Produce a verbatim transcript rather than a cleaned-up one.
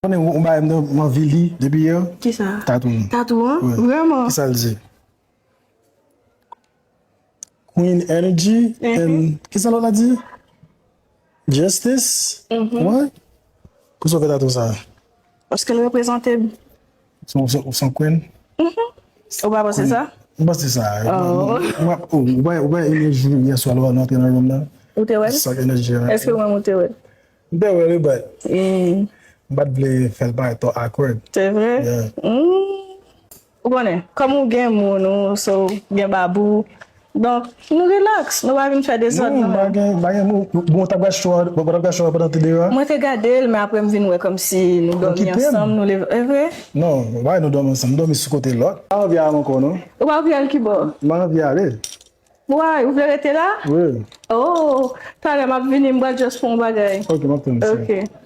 Konnen ou bay m nan, m anvi li depi yè. Kisa? Tatou m. Tatou an? Wi. Vrèman? Kisa l di? Queen energy and kisa lòt la di? Justice? Wi. Pou sa w fè tatou sa? Paske l reprezante m. Ou se yon queen? Ou pa panse sa? M panse sa. Ou bay enerji yè swa lè nou antre nan room nan. Ou te wè l? Sa enerji a. Èske ou menm ou te wè l? M te wè li, but m pa t vle fè l parèt twò awkward. Se vre? Yeah. Ou konnen, kòm ou gen moun ou, so, gen babou. Donk, nou relax, nou pa vin fè dezòd non. Pa gen, pa gen moun. Bon, w t ap gad show a, bon, w t ap gad show a pandan te deyò a? Mwen te gade l, men apre m vin wè kòmsi nou dòmi ansanm, nou leve. E vre? Non, w pa wè nou dòmi ansanm, nou dòmi sou kote lòt. M pa anvi a ankò, non. Ou pa anvi al kibò? M pa anvi ale. Why? Ou vle rete la? Wi. Oh, talè m ap vini, m pral just pran yon bagay. Ok, m ap tann, sè. Ok.